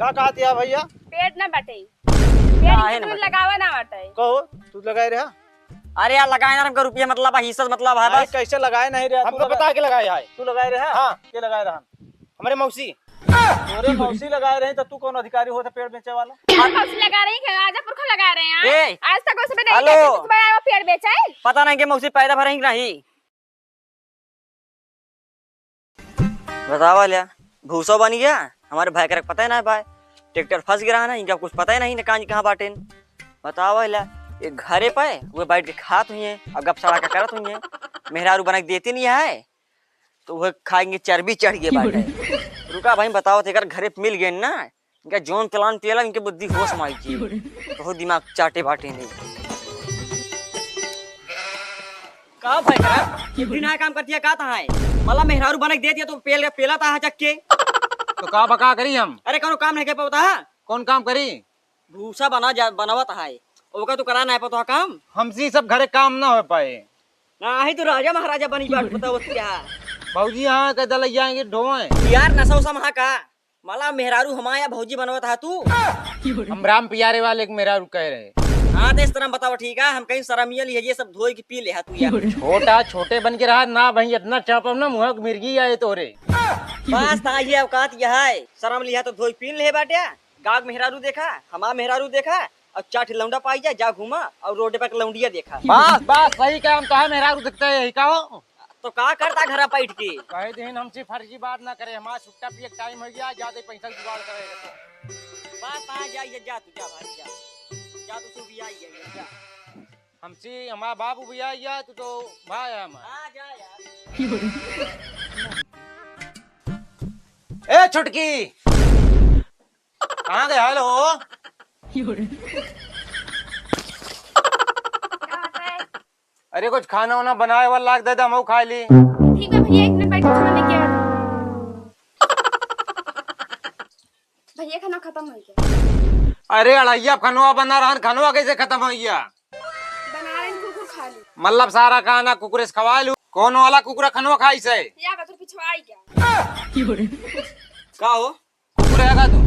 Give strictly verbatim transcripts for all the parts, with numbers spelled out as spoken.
का कहत या भैया? पेड़ ना बाटे। पेड़ काहे इनके ना तुम बाटे? लगावा ना बाटे। कहो, तू लगाए रहा? अरे यार, लगाए ना, हमका रुपया मतलब है, हिस्सा मतलब है भाई, बस। कैसे लगाए नहीं रहा? तू हमको लगा-, बता के लगाए है। तू लगाए रहा? हाँ। के लगाए रहा? हमरे मौसी। तोरे मौसी लगाए रही तो तू कौन अधिकारी होता पेड़ बेचे वाला? मौसी लगा रही है, आजापुर को लगा रहे हैं। ए! आज तक उसमें नहीं हेलो। कहते, तुम्हारा वो पेड़ बेचा है? पता नहीं कि मौसी पैदा भर रही कि नहीं। बतावा ल्या, भूसा बन गया। हमारे भाई का पता है ना भाई, ट्रैक्टर फंस गया ना, इनका कुछ पता ही नहीं ना, कहाँ कहाँ बाटेन। बतावा ल्या, एक घरे पे वो बैठ के खात हुई है और गप सड़ा का करत हुई है। मेहरारू बना के देती नहीं है तो वह खाएंगे, चर्बी चढ़ गए बाटे। रुका भाई, बताओ तो एक घरे पे मिल गए ना, इनका जौन प्लान पियला, इनके बुद्धि होश में आई थी। बहुत दिमाग चाटे बाटे नहीं। का भाई का? बुद्धि ना काम करती है, का तहा है? मला मेहरारू बना के दे दिया तो पेल, पेला तहा चक्के। तो का बका करी हम? अरे कौनो काम नहीं कर पावता है? कौन काम करी? भूसा बना जा, बनावत है। ओका तो करा ना पता काम। हमसे सब घरे काम ना हो पाए। ना ही तो राजा महाराजा बनी बात बतावत क्या? भौजी हाँ कह दलैया आएंगे ढोए। यार नशा उशा महा का? मला मेहरारू हमाया भौजी बनवत हा तू? हम राम प्यारे वाले के मेहरारू कह रहे। हाँ, तो इस तरह बताओ, ठीक है, हम कहीं शरमिया लिहे, ये सब धोई के पी ले हा तू यार। छोटा छोटे बन के रहा ना भाई, इतना चापम ना मुँह के मिर्गी आए तोरे। बस ता ये औकात यह है, शर्म लिहा तो धोई पीन ले बाटे। गाँव के मेहरारू देखा, हमार मेहरारू देखा, और चार ठे लौंडा पाई जा, जा घूमा और रोड पर के लौंडिया देखा। बस बस, सही कहा, हम तो है मेहरारू देखते हैं, यही कहो। तो का करता घर बैठ के? कह देहिन हमसे फर्जी बात ना करे, हमारा छुट्टा पिए टाइम हो गया, जाते पैसा जुगाड़ करे। बस हाँ, जा, जा, जा तू, जा भाई, जा। जा तू, तू भी आई, जा, जा। हमसे हमारा बाबू भी आई, जा, तू तो भाई है हमारा। हाँ, जा यार। ए छुटकी, कहाँ गया? हेलो। का होता है? अरे कुछ खाना वाना बनाए वाला लाग दे दे, हम खाए ली। ठीक बा भैया, एक मिनट बैठ के खाना लेके आ। भैया खाना खत्म हो गया। अरे अड़ैया, खनवा बना रहन, खनवा कैसे खत्म हो गया? बना रहे हैं, कुकुर खा ली। मतलब सारा खाना कुकुरे से खवा लू? कौन वाला कुकुरा खनवा खाई से? या बा, तोर पिछवा आई क्या? का हो? कुकुर है का तू?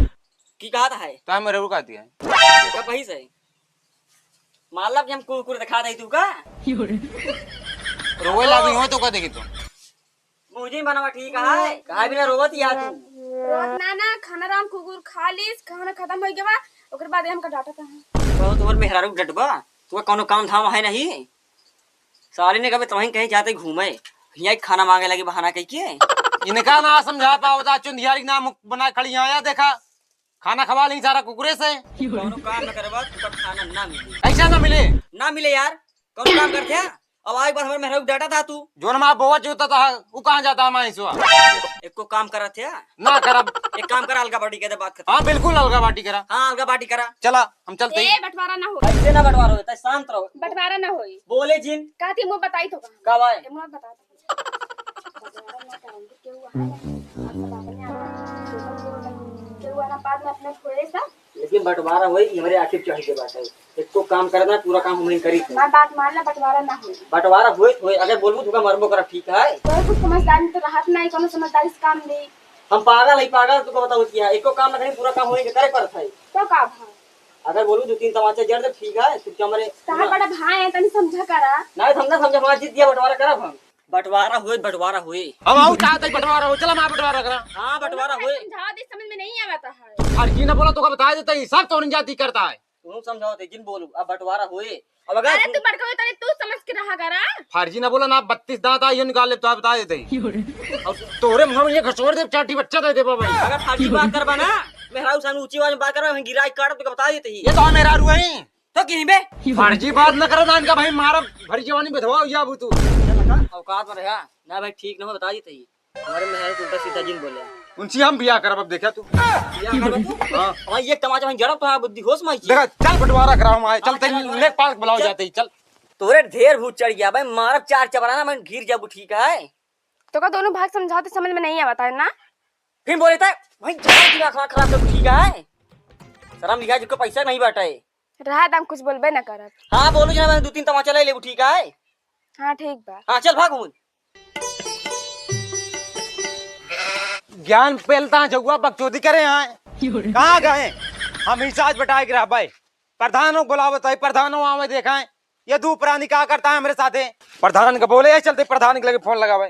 की कहत है? तो हम रउर कहती है। का वही से? मतलब कि हम कुकुर दिखा दे तू का? रोवे लागी हो तो का देखी तो? मुझे बनवा ठीक है, कहा बिना रोवत ही आ तू। रोवत ना ना, खाना राम कुकुर खा लीस, खाना खत्म हो गया, ओकर बाद हमका डांटत है। तो तुम्हार मेहरारू डटबा, तू कौनो काम धाम है नहीं? साली ने कभी तवहीं कहीं जाते घूमे, हियाँ खाना मांगे लगे बहाना कह के। इनका ना समझा पावता, चुंधियारी नाम बना खड़ी आया, देखा खाना खवा ली सारा कुकुरे से। कौनो काम न करबा, तुका खाना ना मिले। कैसा ना मिले? ना मिले यार, कौनो काम करते हैं? अब आज बार हमारे मेहरारू डांटा था तू। जो हमारा बोआ जोता था, वो कहाँ जाता हमारे हिस्सा? एको काम करत है? ना करब। एक काम करा, अलगा बाटी के दे, बात खत्म। हाँ, बिल्कुल अलगा बाटी करा। हाँ, अलगा बाटी करा। चला, हम चलते ही। ए, बंटवारा ना हो। ऐसे ना बंटवारा होता है, शांत रहो। बंटवारा ना होई। बोले जिन। कहती मुँह बताई तो कहाँ? का भाई? ए, मुँह बता दो। बंटवारा ना कराएंगे, केहू आए, केहू आना बाद में अपने थोड़े सा। लेकिन बंटवारा होई, ये हमारे आखिर चढ़ के बात है। एक तो काम करना, पूरा काम हम नहीं करी। हमार बात मान ला, बंटवारा ना होई। बंटवारा होई, होई, अगर बोलबू तो का मरबो करब, ठीक है? तो कुछ समझदारी तो रहत नहीं, कोनो समझदारी से काम दे। हम पागल है, पागल, तुमको बताओ क्या? एको काम ना कहीं, पूरा काम होई के करे पड़त है। तो का भा? अगर बोलू दो तीन तमाचा जड़ दे, ठीक है, फिर क्या हमारे तहार बड़ा भाई है, तनी समझा करा। नहीं, हम ना समझा, हमारा जीत दिया, बंटवारा करब हम। बंटवारा होए, बंटवारा होए। हम आऊ चाहत है बंटवारा हो, चला माँ बंटवारा करा। हाँ, बंटवारा होए। समझा दे, समझ में नहीं आवता है। फर्जी ना बोला, तो का बता देता है, सब तो जाति करता है। तू समझाओ ते जिन बोलू, अब बंटवारा होए। अब अगर अरे तू बड़का हो, तनी तू समझ के रहा करा। फर्जी ना बोला ना, बत्तीस दांत आई, यो निकाल ले, तो बता देते ही। और तोरे मुंह में ये घसोर दे, चाटी बच्चा दे दे बाबा। अगर फर्जी बात करबा ना, मेहरारू सामने ऊंची आवाज में बात करबा, हम गिराई काट, तुका बता देते ही। ये तो मेहरारू है। तो कहीं बे? फर्जी बात न करो, नान का भाई मारा, भरी जवानी में धोआ हो जाबू तू। चल हटा, औकात में रहा। ना भाई, ठीक न हो, बता देते ही। हमारे मेहरारू उल्टा सीधा जिन बोले। उनसे हम बियाह करब, अब देखा तू। बियाह करब तू? हाँ। भाई, एक तमाचा भाई जरा तो बुद्धि होश में आई। देखा, चल बंटवारा कराओ, हम आए, चल, हाँ, तेरे चल, लेखपाल बुलाओ चल। जाते ही, चल। तोरे ढेर भूत चढ़ गया भाई, मारब चार चबराना, मैं गिर जाबू, ठीक है? तो का दोनों भाग समझाओ तो समझ में नहीं आवता है ना? फिर बोले थे, भाई, जरा दिमाग खराब, खराब कर, ठीक है? शर्म लिहाज को पैसा नहीं बाटे। रहा दम कुछ बोलबे ना करब। हाँ, बोलू जना, मैं दो तीन तमाचा ले लेबू, ठीक है? हाँ, ठीक बा। हाँ, चल भाग घूम। ज्ञान पेलता है जौआ, बकचोदी करे हैं। कहाँ गए? हम हिस्सा आज बटाए के रहबे। प्रधानो बुलावत है, प्रधानो आवे देखाए। ये दू प्राणी का करता है हमरे साथे? प्रधान के बोले, ये चलते प्रधान के लगे फोन लगावे।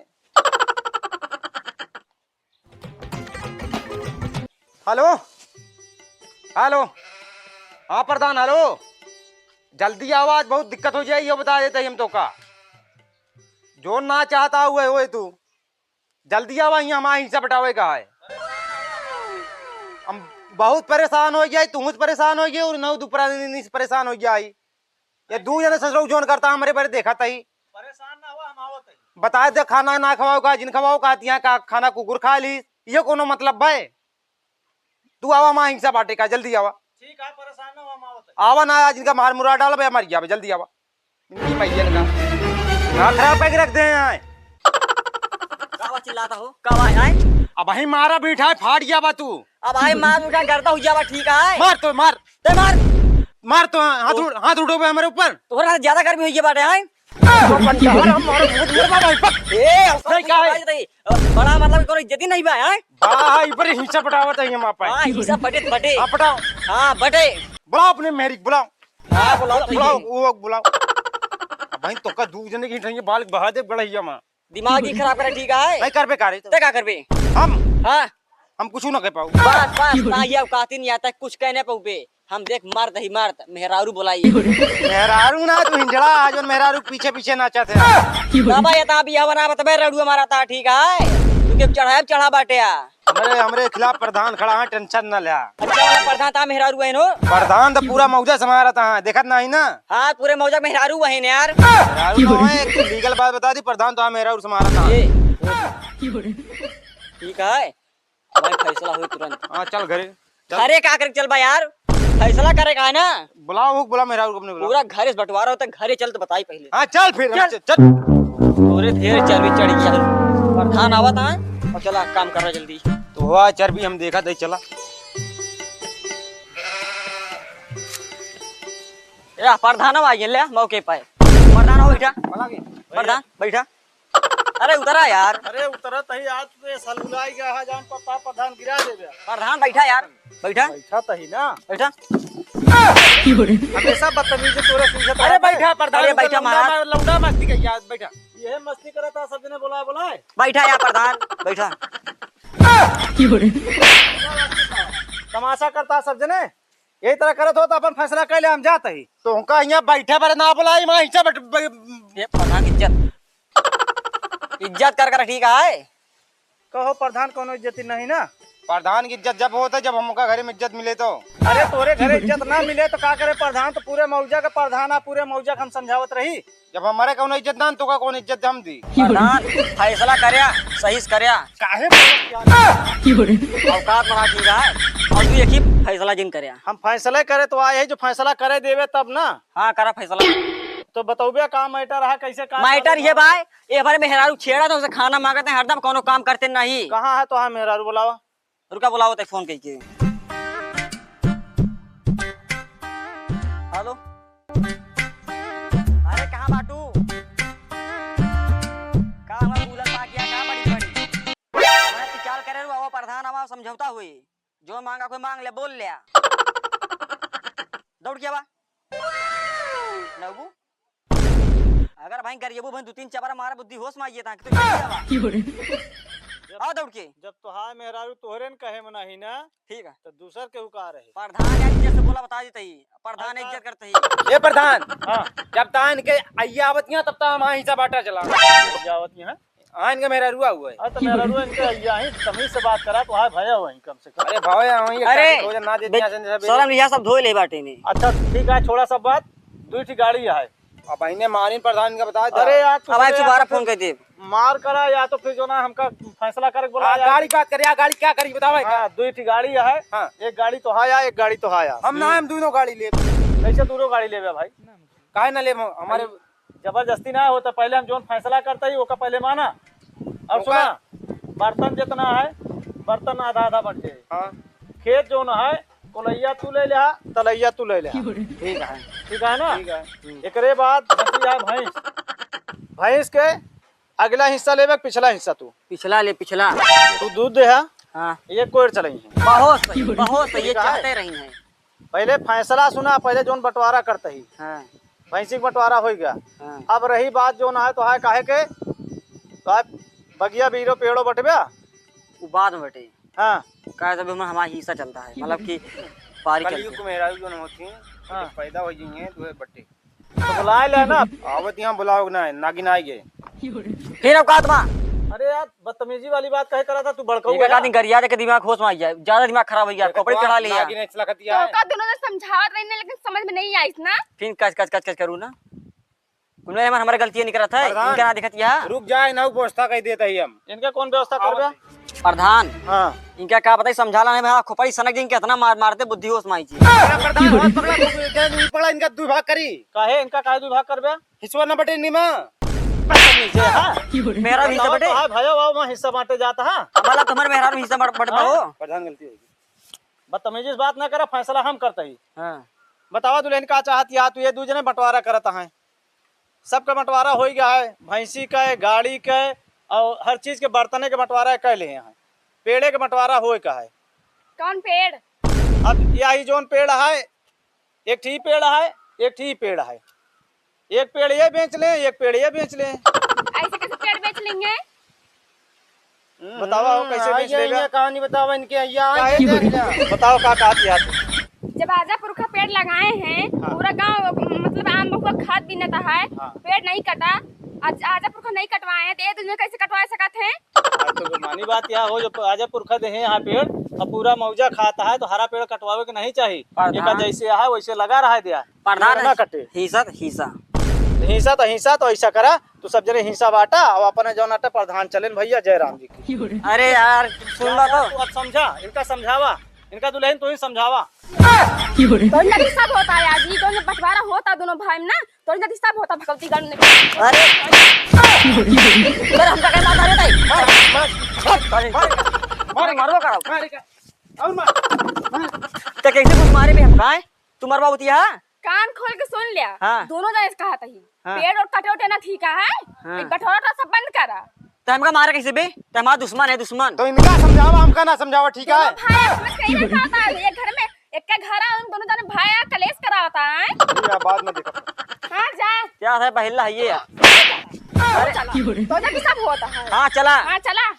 हेलो, हेलो, हाँ प्रधान, हेलो, जल्दी आवा, आज बहुत दिक्कत हो जाई, यो बता देते ही हम तो का। जो ना चाहता हुए होए तू, जल्दी आवा, यहाँ हमारा हिस्सा बटावे का है। हम बहुत परेशान हो जाए, तू परेशान हो गए और नौ दुपरा से परेशान हो जाए। ये दू जने ससुरऊ जोन करता हमरे बरे देखत ही। परेशान ना हुआ, हम आवत ही। बताए दे, खाना ना खवाओ का, जिन खवाओ का, तिहाँ का खाना कुकुर खा ली, ये कोनो मतलब बे? तू आवा, माँ हिंसा बाटे का, जल्दी आवा। ठीक है, परेशान ना हुआ, हम आवत ही। आवा ना, आज इनका मार मुरा डाल बे, मर गया बे, जल्दी आवा। इनकी मैयन का। ना खराब करके रख दे हैं। का बा चिल्लाता हो? का बा, आए? अब वही मारा बैठा है, फाट गया बा तू। अब आए मार उठा, गर्दा हो जावा, ठीक है? मार तो मार। ते मार। मार तो, हाथ तो उड़-, हाथ उठो बे हमारे ऊपर। तोहरा से ज्यादा गर्मी हुई बाटे, हैं? मार, मार, मार, मार, मार, मार, मार। ए, नहीं, का है? बड़ा मतलब कोनो इज्जत ही नहीं बा, हैं? बड़ा है, इबरे हिस्सा पटावत है हम आप। हाँ, हिस्सा बटे, बटे। हाँ, पटाओ। हाँ, बटे। बुलाओ अपने मेहरी, बुलाओ। हाँ, बुलाओ, बुलाओ, वो बुलाओ। भाई, तो का दू जने की ठंगी बाल बहा दे, बड़ा ही जमा। दिमाग ही खराब करे, ठीक है? नहीं करबे का रे तो। ते का करबे? हम? हाँ। हम कुछ ना कर पाऊ। बस, बस, ना, ये औकात ही नहीं आता, कुछ कहने पे बे। हम देख मर्द ही मर्द, मेहरारू बुलाई। मेहरारू ना, तू हिंजड़ा, आज उन मेहरारू पीछे पीछे नाचा थे। बाबा, ये ता बिया बना, बतबे रड़ुआ मारा ता, ठीक है? तू के चढ़ाए चढ़ा बाटे आ। हमरे, हमरे खिलाफ प्रधान खड़ा है, tension न ल्या। अच्छा वाला प्रधान ता मेहरारू है नो? प्रधान तो पूरा मौजा समारत है, देखत नहीं ना? हाँ, पूरे मौजा मेहरारू है यार। मेहरारू ना है, एक legal बात बता दी, प्रधान तो मेहरारू समारत है। ए, ठीक है, भाई फैसला होई तुरंत। हाँ, चल घरे, चल। घरे का करे चल बा यार, फैसला करे का है ना। बुलाओ, हो बुला मेहरारू को अपने बुलाओ। पूरा घरे से बंटवारा होता, घरे चल तो बताई पहले। हाँ, चल फिर, चल। चल, चल। तोरे ढेर चर्बी चढ़ गया। प्रधान आवत है, और चला काम करा जल्दी। तो हुआ चर्बी हम देखा दे, चला। ए, प्रधान आ गए ले मौके पे। प्रधान आओ बैठा। प्रधान बैठा। अरे उतरा यार। अरे उतरा तही आज तो ये सलुलाई गया है, जान पता प्रधान गिरा देबे। प्रधान बैठा यार, बैठा। बैठा तही ना। बैठा। हमेशा बदतमीजी तोरे सूझत अरे रहता है। बैठा प्रधान, अरे बैठा लौंडा महाराज। मा-, लौंडा मस्ती करिया, बैठा। यह मस्ती करता सब जने बोला, बोला है। बैठा यार प्रधान, बैठा। तमाशा करता सब जने। यही तरह करत हो तो अपन फैसला कर ले, हम जात ही। तो उनका यहाँ बैठे पर ना बुलाई, वहाँ हिस्सा बट-, ब-, ये प्रधान की इज्जत, इज्जत कर कर ठीक है। कहो प्रधान, कोनो इज्जत ही नहीं ना। प्रधान की इज्जत जब होत है, जब हमका घरे में इज्जत मिले तो। अरे तोरे घरे इज्जत ना मिले तो का करे प्रधान, तो पूरे मौजा के प्रधान आ, पूरे मौजा के हम समझावत रही। जब हमारे कौनो इज्जत ना, तो का कौन इज्जत हम दी? प्रधान, फैसला करया, सही से करया। काहे बोलत यार? औकात बना ठीक है, और तू एक ही फैसला जिन करया। हम फैसला करे तो आए है, जो फैसला करे देवे तब ना। हाँ, करा फैसला। तो बतौबे का matter है, कैसे का matter चालू ये बा? भाई, ये हमारे मेहरारू छेड़ा तो उसे खाना मांगते हैं, हरदम कौनो काम करते नहीं। कहाँ है तो हाँ मेहरारू बुलावा। रुका, बुलाओ ते फोन कइके। हेलो, अरे कहाँ बाटू? का हुआ, भूलल बा क्या? का बड़ी बड़ी? अरे तू चाल करे रू, आवा प्रधान, आवा समझौता हुई। जो मांगा कोई मांग ले, बोल ले। दौड़ के आवा। नगू, अगर भाई गरियबू भाई दू तीन चपरा मारा बुद्धि होश में आइए ताकि तू जल्दी आवा। की बोले? आओ दौड़ के। जब तोहार मेहरारू तोहरे न कहे में नाही ना, ठीक है। तो दूसर केहू का रहे? प्रधान यार इज्जत से बोला, बता देते ही। प्रधान अरे इज्जत करते ही। ए प्रधान, हाँ। जब ता इनके अइया आवत यहाँ, तब ता हमारा हिस्सा बांटा चला। अइया आवत यहाँ? हाँ, इनका मेहरारू हुआ है। हाँ, तो मेहरारू इनके अइया ही, तमीज से बात करा, तो हाय भया हुआ है कम से कम। अरे भाई, हम ये अरे, खातिर भोजन ना देते बे-, हैं, ऐसे, ऐसे, शर्म लिया सब धोए ले बाटे ने। अच्छा, ठीक है, छोड़ा सब बात। दुई ठी गाड़ी है। अब इन्हें मारिन प्रधान का बता दे। अरे यार, तू अब आज सुने दोबारा यार, फोन कर दे। मार करा या तो फिर जो ना हमका फैसला करे बोला हाँ, यार। गाड़ी बात कर यार, गाड़ी क्या करी बताओ यार। हाँ, दुई ठी गाड़ी है। हाँ। एक गाड़ी तो है यार, एक गाड़ी तो है यार। हम ना, हम दोनों गाड़ी लेब। कैसे दोनों गाड़ी लेबे भाई? काहे ना लेब? हमारे जबरदस्ती ना हो तो पहले हम जोन फैसला करते ही ओका पहले माना। और ओका सुना, बर्तन जितना है, बर्तन आधा आधा बंटे। हाँ। खेत जोन है, कोलैया तू ले ले, तलैया तू ले ले। ठीक है। ठीक है ना? ठीक है। हम्म। एकरे बाद बची है भैंस। भैंस के अगला हिस्सा लेबे, पिछला हिस्सा तू। पिछला ले, पिछला। तू दूध दे है। हाँ। ये कोई चलाई है। बहुत सही, बहुत सही, ये ठीक है। चाहते रही हैं। पहले फैसला सुना, पहले जौन बंटवारा करत ही। हाँ। भैंसी के बंटवारा होइ गया। हाँ। अब रही बात जौन है तो है काहे के, तो है बगिया बीरो पेड़ो बटबे। उ बाद में बटे। हाँ। काहे तब हमारा हिस्सा चलता है, मतलब कि पारी कलयुग चलती है। में मेहरारू जौन होती हैं, हाँ। जब पैदा हो जाइए तो वे बटे। तो बुलाए ले ना। आवत यहाँ बुलाओ ना, नागिन आ गए। फिर अब कहत बा। अरे यार, बदतमीजी वाली बात कहे करा था, तू बड़कऊ इनका है का ना। दिन गरिया देके दिमाग होश में आ जाए, ज्यादा दिमाग खराब हो गया, देखो, खोपड़ी चढ़ा लिया। नागिन ऐसा लगती तो है। का दोनों ने समझावत रही ना, लेकिन समझ में नहीं आई ना। फिर कच कच कच कच करू ना। कुल में हमार, हमारे गलतियाँ निकलत है, प्रधान, इनका ना दिखत यह। रुक जाए, ना व्यवस्था कह देता ही हम। इनके कौन व्यवस्था करबे? प्रधान। हाँ। इनका का बताई, समझाला नहीं भा, खोपड़ी सनक दिन के इतना मार, मारते बुद्धि होश माई जी। अरे प्रधान, हाथ पकड़ा, इनका दुई भाग करी। काहे, इनका काहे दुई भाग करबे? हिस्सा न बटे निमा। नीचे, हाँ? मेहरारू हिस्सा बताओ बटे? तो, हाँ, भाई, वाह, वहाँ हिस्सा बांटे जाता, हाँ? भला तुम्हारे मेहरारू हिस्सा बट, बट, हाँ? बहो? प्रधान गलती होगी। बदतमीजी से बात ना करा, फैसला हम करते ही। हाँ। बतावा दुल्हन का चाहत या, तू ये दू जने बंटवारा करत हैं। सबका बंटवारा हो गया है, भैंसी का है, गाड़ी का है, और हर चीज के बर्तने के बंटवारा कर लिए हैं। पेड़े के बंटवारा होए का है। कौन पेड़? अब यही जौन पेड़ है, एक ठी पेड़ है, एक ठी पेड़ है। एक पेड़ ये बेच लें, एक पेड़ ये बेच लें। ऐसे कैसे पेड़ बेच लेंगे? बतावा हो, कैसे हम्म, बेच आइए, लेगा? आइए, कहानी बतावा इनके, आइए, आइए, काहे? देख जा। बताओ का कहत यार। जब आजा पुरखा पेड़ लगाए हैं, हाँ। पूरा गांव मतलब आम महुआ खात बीनता है, हाँ। पेड़ नहीं कटा, आज आजा पुरखा नहीं कटवाए हैं, तो ये दुनिया कैसे कटवा सकत हैं? हाँ, तो मानी बात यह हो, जो आजा पुरखा देहे यहाँ पेड़, अब पूरा मौजा खाता है, तो हरा पेड़ कटवावे के नहीं चाहिए। प्रधान। एका जैसे है, वैसे लगा रहा है दिया। प्रधान, ना कटे। हिस्सा त हिस्सा। हिस्सा त हिस्सा, तो ऐसा करा, तू सब जने हिस्सा बांटा, और अपने जौन अटे प्रधान चलेन भैया, जय राम जी की। अरे यार, सुन ला तो। तू अब समझा, इनका समझावा, इनका दुल्हन तू ही समझावा। तो इनका हिस्सा होता है आज, ये दोनों बंटवारा होता दोनों भाई में ना, तो इनका हिस्सा होता भगवती गण ने। अरे, अरे हम तो कहीं मार रहे थे। मार, मार, मार, मार, मार, मार, मारबो करब। मार, और मार, मार। तो कैसे कुछ मारे में हम कहाँ हैं? तू मरवा होती है? कान खोल के सुन लिया। हाँ। दोनों जने से कहा तही। हाँ। पेड़ और कटे उटे ना ठीक है। हाँ। एक बटोरा तो सब बंद करा। तो हमका मारे कैसे बे? तो हमारा दुश्मन है, दुश्मन। तो इनका समझावा, हमका ना समझावा, ठीक है? दोनों भाई आपस में कहीं नहीं खाता है। ये घर में एक का घर है, उन दोनों जने भाई आ कलेश करावता है। ये बात में देखो। हाँ, जा। क्या है, बहिल्ला है ये यार। हाँ, चला। तो जब सब होता है। हाँ, चला। हाँ, चला।